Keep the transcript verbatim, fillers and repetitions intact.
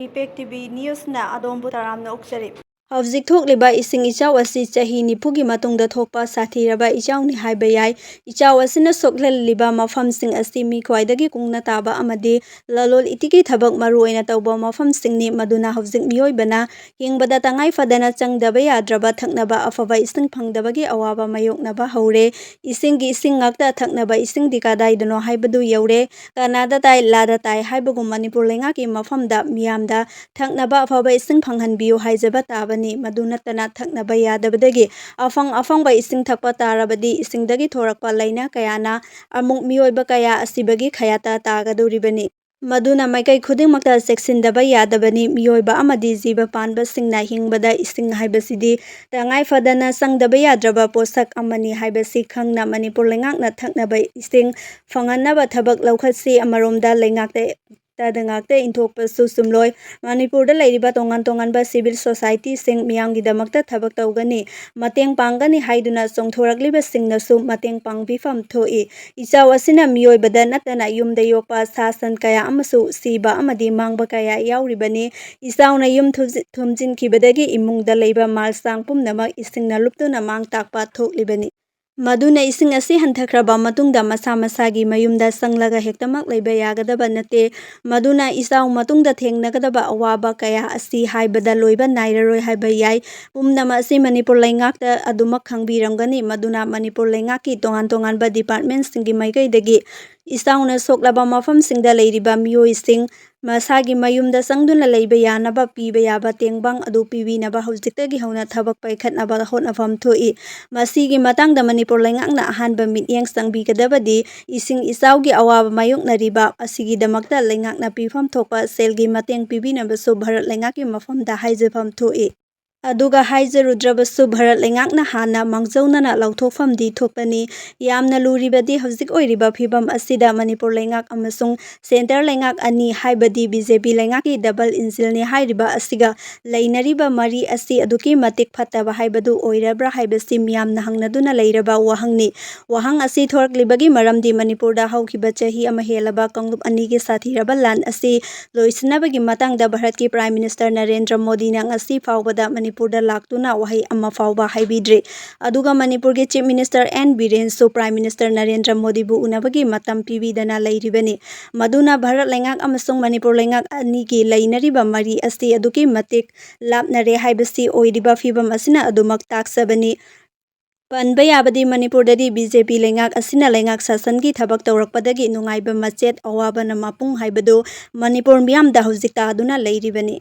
Impact T V ꯅ꯭ꯌꯨꯁꯅ ꯑꯗꯣꯝꯕꯨ ꯇꯔꯥꯝꯅ ꯑꯣꯛꯆꯔꯤ꯫ ꯍꯧꯖꯤꯛ ꯊꯣꯛꯂꯤꯕ ꯏꯁꯤꯡ ꯏꯆꯥꯎ ꯑꯁꯤ ꯆꯍꯤ ꯅꯤꯐꯨꯒꯤ ꯃꯇꯨꯡꯗ ꯊꯣꯛꯄ ꯁꯥꯊꯤꯔꯕ ꯏꯆꯥꯎꯅꯤ ꯍꯥꯏꯕ ꯌꯥꯏ꯫ ꯏꯆꯥꯎ ꯑꯁꯤꯅ ꯁꯣꯛꯍꯜꯂꯤꯕ ꯃꯐꯝꯁꯤꯡ ꯑꯁꯤ ꯃꯤ ꯈ꯭ꯋꯥꯏꯗꯒꯤ ꯀꯨꯡꯅ ꯇꯥꯕ ꯑꯃꯗꯤ ꯂꯂꯣꯜ ꯏꯇꯤꯛꯀꯤ ꯊꯕꯛ ꯃꯔꯨꯑꯣꯏꯅ ꯇꯧꯕ ꯃꯐꯝꯁꯤꯡꯅꯤ꯫ ꯃꯗꯨꯅ ꯍꯧꯖꯤꯛ ꯃꯤꯑꯣꯏꯕꯅ ꯍꯤꯡꯕꯗ ꯇꯉꯥꯏ ꯐꯗꯅ ꯆꯪꯗꯕ ꯌꯥꯗ꯭ꯔꯕ ꯊꯛꯅꯕ ꯑꯐꯕ ꯏꯁꯤꯡ ꯐꯪꯗꯕꯒꯤ ꯑꯋꯥꯕ ꯃꯥꯌꯣꯛꯅꯕ ꯍꯧꯔꯦ꯫ ꯏꯁꯤꯡꯒꯤ ꯏꯁꯤꯡ ꯉꯥꯛꯇ ꯊꯛꯅꯕ ꯏꯁꯤꯡꯗꯤ ꯀꯗꯥꯏꯗꯅꯣ ꯍꯥꯏꯕꯗꯨ ꯌꯧꯔꯦ꯫ ꯀꯅꯥꯗ ꯇꯥꯏ, ꯂꯥꯗ ꯇꯥꯏ ꯍꯥꯏꯕꯒꯨꯝ ꯃꯅꯤꯄꯨꯔ ꯂꯩꯉꯥꯛꯀꯤ ꯃꯐꯝꯗ ꯃꯤꯌꯥꯝꯗ ꯊꯛꯅꯕ ꯑꯐꯕ ꯏꯁꯤꯡ ꯐꯪꯍꯟꯕꯤꯌꯨ ꯍꯥꯏꯖꯕ ꯇꯥꯕꯅꯤ꯫ ꯃꯗꯨ ꯅꯠꯇꯅ ꯊꯛꯅꯕ ꯌꯥꯗꯕꯗꯒꯤ ꯑꯐꯪ ꯑꯐꯪꯕ ꯏꯁꯤꯡ ꯊꯛꯄ ꯇꯥꯔꯕꯗꯤ ꯏꯁꯤꯡꯗꯒꯤ ꯊꯣꯔꯛꯄ ꯂꯥꯏꯅꯥ ꯀꯌꯥꯅ ꯑꯃꯨꯛ ꯃꯤꯑꯣꯏꯕ ꯀꯌꯥ ꯑꯁꯤꯕꯒꯤ ꯈꯌꯥꯠꯇ ꯇꯥꯒꯗꯧꯔꯤꯕꯅꯤ꯫ ꯃꯗꯨꯅ ꯃꯥꯏꯀꯩ ꯈꯨꯗꯤꯡꯃꯛꯇ ꯆꯦꯛꯁꯤꯟꯗꯕ ꯌꯥꯗꯕꯅꯤ꯫ ꯃꯤꯑꯣꯏꯕ ꯑꯃꯗꯤ ꯖꯤꯕ ꯄꯥꯟꯕꯁꯤꯡꯅ ꯍꯤꯡꯕꯗ ꯏꯁꯤꯡ ꯍꯥꯏꯕꯁꯤꯗꯤ ꯇꯉꯥꯏ ꯐꯗꯅ ꯆꯪꯗꯕ ꯌꯥꯗ꯭ꯔꯕ ꯄꯣꯠꯁꯛ ꯑꯃꯅꯤ ꯍꯥꯏꯕꯁꯤ ꯈꯪꯅ ꯃꯅꯤꯄꯨꯔ ꯂꯩꯉꯥꯛꯅ ꯊꯛꯅꯕ ꯏꯁꯤꯡ ꯐꯪꯍꯟꯅꯕ ꯊꯕꯛ ꯂꯧꯈꯠꯁꯤ꯫ ꯑꯃꯔꯣꯝꯗ ꯂꯩꯉꯥꯛꯇ ꯇꯗ ꯉꯥꯛꯇ ꯏꯟꯊꯣꯛꯄꯁꯨ ꯆꯨꯝꯂꯣꯏ꯫ ꯃꯅꯤꯄꯨꯔꯗ ꯂꯩꯔꯤꯕ ꯇꯣꯉꯥꯟ ꯇꯣꯉꯥꯟꯕ ꯁꯤꯚꯤꯜ ꯁꯣꯁꯥꯏꯇꯤꯁꯤꯡ ꯃꯤꯌꯥꯝꯒꯤꯗꯃꯛꯇ ꯊꯕꯛ ꯇꯧꯒꯅꯤ, ꯃꯇꯦꯡ ꯄꯥꯡꯒꯅꯤ ꯍꯥꯏꯗꯨꯅ ꯆꯣꯡꯊꯣꯔꯛꯂꯤꯕꯁꯤꯡꯅꯁꯨ ꯃꯇꯦꯡ ꯄꯥꯡꯕꯤꯐꯝ ꯊꯣꯛꯏ꯫ ꯏꯆꯥꯎ ꯑꯁꯤꯅ ꯃꯤꯑꯣꯏꯕꯗ ꯅꯠꯇꯅ ꯌꯨꯝꯗ ꯌꯣꯛꯄ ꯁꯥ ꯁꯟ ꯀꯌꯥ ꯑꯃꯁꯨ ꯁꯤꯕ ꯑꯃꯗꯤ ꯃꯥꯡꯕ ꯀꯌꯥ ꯌꯥꯎꯔꯤꯕꯅꯤ꯫ ꯏꯆꯥꯎꯅ ꯌꯨꯝ ꯊꯨꯝꯖꯤ-, ꯊꯨꯝꯖꯤꯟꯈꯤꯕꯗꯒꯤ ꯏꯃꯨꯡꯗ ꯂꯩꯕ ꯃꯥꯜꯁꯥꯡ ꯄꯨꯝꯅꯃꯛ ꯏꯁꯤꯡꯅ ꯂꯨꯞꯇꯨꯅ ꯃꯥꯡ ꯇꯥꯛꯄ ꯊꯣꯛꯂꯤꯕꯅꯤ꯫ ꯃꯗꯨꯅ ꯏꯁꯤꯡ ꯑꯁꯤ ꯍꯟꯊꯈ꯭ꯔꯕ ꯃꯇꯨꯡꯗ ꯃꯁꯥ ꯃꯁꯥꯒꯤ ꯃꯌꯨꯝꯗ ꯆꯪꯂꯒ ꯍꯦꯛꯇꯃꯛ ꯂꯩꯕ ꯌꯥꯒꯗꯕ ꯅꯠꯇꯦ꯫ ꯃꯗꯨꯅ ꯏꯆꯥꯎ ꯃꯇꯨꯡꯗ ꯊꯦꯡꯅꯒꯗꯕ ꯑꯋꯥꯕ ꯀꯌꯥ ꯑꯁꯤ ꯍꯥꯏꯕꯗ ꯂꯣꯏꯕ ꯅꯥꯏꯔꯔꯣꯏ ꯍꯥꯏꯕ ꯌꯥꯏ꯫ ꯄꯨꯝꯅꯃꯛ ꯑꯁꯤ ꯃꯅꯤꯄꯨꯔ ꯂꯩꯉꯥꯛꯇ ꯑꯗꯨꯃꯛ ꯈꯪꯕꯤꯔꯝꯒꯅꯤ꯫ ꯃꯗꯨꯅ ꯃꯅꯤꯄꯨꯔ ꯂꯩꯉꯥꯛꯀꯤ ꯇꯣꯉꯥꯟ ꯇꯣꯉꯥꯟꯕ ꯗꯤꯄꯥꯔꯠꯃꯦꯟꯁꯤꯡꯒꯤ ꯃꯥꯏꯀꯩꯗꯒꯤ ꯏꯆꯥꯎꯅ ꯁꯣꯛꯂꯕ ꯃꯐꯝꯁꯤꯡꯗ ꯂꯩꯔꯤꯕ ꯃꯤꯑꯣꯏꯁꯤꯡ ꯃꯁꯥꯒꯤ ꯃꯌꯨꯝꯗ ꯆꯪꯗꯨꯅ ꯂꯩꯕ ꯌꯥꯅꯕ ꯄꯤꯕ ꯌꯥꯕ ꯇꯦꯡꯕꯥꯡ ꯑꯗꯨ ꯄꯤꯕꯤꯅꯕ ꯍꯧꯖꯤꯛꯇꯒꯤ ꯍꯧꯅ ꯊꯕꯛ ꯄꯥꯏꯈꯠꯅꯕ ꯍꯣꯠꯅꯐꯝ ꯊꯣꯛꯏ꯫ ꯃꯁꯤꯒꯤ ꯃꯇꯥꯡꯗ ꯃꯅꯤꯄꯨꯔ ꯂꯩꯉꯥꯛꯅ ꯑꯍꯥꯟꯕ ꯃꯤꯠꯌꯦꯡ ꯆꯪꯕꯤꯒꯗꯕꯗꯤ ꯏꯁꯤꯡ ꯏꯆꯥꯎꯒꯤ ꯑꯋꯥꯕ ꯃꯥꯌꯣꯛꯅꯔꯤꯕ ꯑꯁꯤꯒꯤꯗꯃꯛꯇ ꯂꯩꯉꯥꯛꯅ ꯄꯤꯐꯝ ꯊꯣꯛꯄ ꯁꯦꯜꯒꯤ ꯃꯇꯦꯡ ꯄꯤꯕꯤꯅꯕꯁꯨ ꯚꯥꯔꯠ ꯂꯩꯉꯥꯛꯀꯤ ꯃꯐꯝꯗ ꯍꯥꯏꯖꯐꯝ ꯊꯣꯛꯏ꯫ ꯑꯗꯨꯒ ꯍꯥꯏꯖꯔꯨꯗ꯭ꯔꯕꯁꯨ, ꯚꯥꯔꯠ ꯂꯩꯉꯥꯛꯅ ꯍꯥꯟꯅ ꯃꯥꯡꯖꯧꯅꯅ ꯂꯥꯎꯊꯣꯛꯐꯝꯗꯤ ꯊꯣꯛꯄꯅꯤ꯫ ꯌꯥꯝꯅ ꯂꯨꯔꯤꯕꯗꯤ ꯍꯧꯖꯤꯛ ꯑꯣꯏꯔꯤꯕ ꯐꯤꯕꯝ ꯑꯁꯤꯗ ꯃꯅꯤꯄꯨꯔ ꯂꯩꯉꯥꯛ ꯑꯃꯁꯨꯡ ꯁꯦꯟꯇꯔ ꯂꯩꯉꯥꯛ ꯑꯅꯤ, ꯍꯥꯏꯕꯗꯤ ꯕꯤ ꯖꯦ ꯄꯤ ꯂꯩꯉꯥꯛꯀꯤ ꯗꯕꯜ ꯏꯟꯖꯤꯟꯅꯤ ꯍꯥꯏꯔꯤꯕ ꯑꯁꯤꯒ ꯂꯩꯅꯔꯤꯕ ꯃꯔꯤ ꯑꯁꯤ ꯑꯗꯨꯛꯀꯤ ꯃꯇꯤꯛ ꯐꯠꯇꯕ ꯍꯥꯏꯕꯗꯨ ꯑꯣꯏꯔꯕ꯭ꯔꯥ ꯍꯥꯏꯕꯁꯤ ꯃꯤꯌꯥꯝꯅ ꯍꯪꯅꯗꯨꯅ ꯂꯩꯔꯕ ꯋꯥꯍꯪꯅꯤ꯫ ꯋꯥꯍꯪ ꯑꯁꯤ ꯊꯣꯔꯛꯂꯤꯕꯒꯤ ꯃꯔꯝꯗꯤ ꯃꯅꯤꯄꯨꯔꯗ ꯍꯧꯈꯤꯕ ꯆꯍꯤ ꯑꯃ ꯍꯦꯜꯂꯕ ꯀꯥꯡꯂꯨꯞ ꯑꯅꯤꯒꯤ ꯁꯥꯊꯤꯔꯕ ꯂꯥꯟ ꯑꯁꯤ ꯂꯣꯏꯁꯤꯟꯅꯕꯒꯤ ꯃꯇꯥꯡꯗ ꯚꯥꯔꯠꯀꯤ ꯄ꯭ꯔꯥꯏꯝ ꯃꯤꯅꯤꯁꯇꯔ ꯅꯔꯦꯟꯗ꯭ꯔ ꯃꯣꯗꯤꯅ ꯉꯁꯤ ꯐꯥꯎꯕꯗ ꯃꯅꯤꯄꯨꯔꯗ ꯂꯥꯛꯇꯨꯅ ꯋꯥꯍꯩ ꯑꯃ ꯐꯥꯎꯕ ꯍꯥꯏꯕꯤꯗ꯭ꯔꯤ꯫ ꯑꯗꯨꯒ ꯃꯅꯤꯄꯨꯔꯒꯤ ꯆꯤꯐ ꯃꯤꯅꯤꯁꯇꯔ ꯑꯦꯟ ꯕꯤꯔꯦꯟꯁꯨ ꯄ꯭ꯔꯥꯏꯝ ꯃꯤꯅꯤꯁꯇꯔ ꯅꯔꯦꯟꯗ꯭ꯔ ꯃꯣꯗꯤꯕꯨ ꯎꯅꯕꯒꯤ ꯃꯇꯝ ꯄꯤꯕꯤꯗꯅ ꯂꯩꯔꯤꯕꯅꯤ꯫ ꯃꯗꯨꯅ ꯚꯥꯔꯠ ꯂꯩꯉꯥꯛ ꯑꯃꯁꯨꯡ ꯃꯅꯤꯄꯨꯔ ꯂꯩꯉꯥꯛ ꯑꯅꯤꯒꯤ ꯂꯩꯅꯔꯤꯕ ꯃꯔꯤ ꯑꯁꯤ ꯑꯗꯨꯛꯀꯤ ꯃꯇꯤꯛ ꯂꯥꯞꯅꯔꯦ ꯍꯥꯏꯕꯁꯤ ꯑꯣꯏꯔꯤꯕ ꯐꯤꯕꯝ ꯑꯁꯤꯅ ꯑꯗꯨꯃꯛ ꯇꯥꯛꯆꯕꯅꯤ꯫ ꯄꯟꯕ ꯌꯥꯕꯗꯤ, ꯃꯅꯤꯄꯨꯔꯗꯗꯤ ꯕꯤ ꯖꯦ ꯄꯤ ꯂꯩꯉꯥꯛ ꯑꯁꯤꯅ ꯂꯩꯉꯥꯛ ꯁꯥꯁꯟꯒꯤ ꯊꯕꯛ ꯇꯧꯔꯛꯄꯗꯒꯤ ꯅꯨꯡꯉꯥꯏꯕ ꯃꯆꯦꯠ, ꯑꯋꯥꯕꯅ ꯃꯄꯨꯡ ꯍꯥꯏꯕꯗꯨ ꯃꯅꯤꯄꯨꯔ ꯃꯤꯌꯥꯝꯗ ꯍꯧꯖꯤꯛ ꯇꯥꯗꯨꯅ ꯂꯩꯔꯤꯕꯅꯤ꯫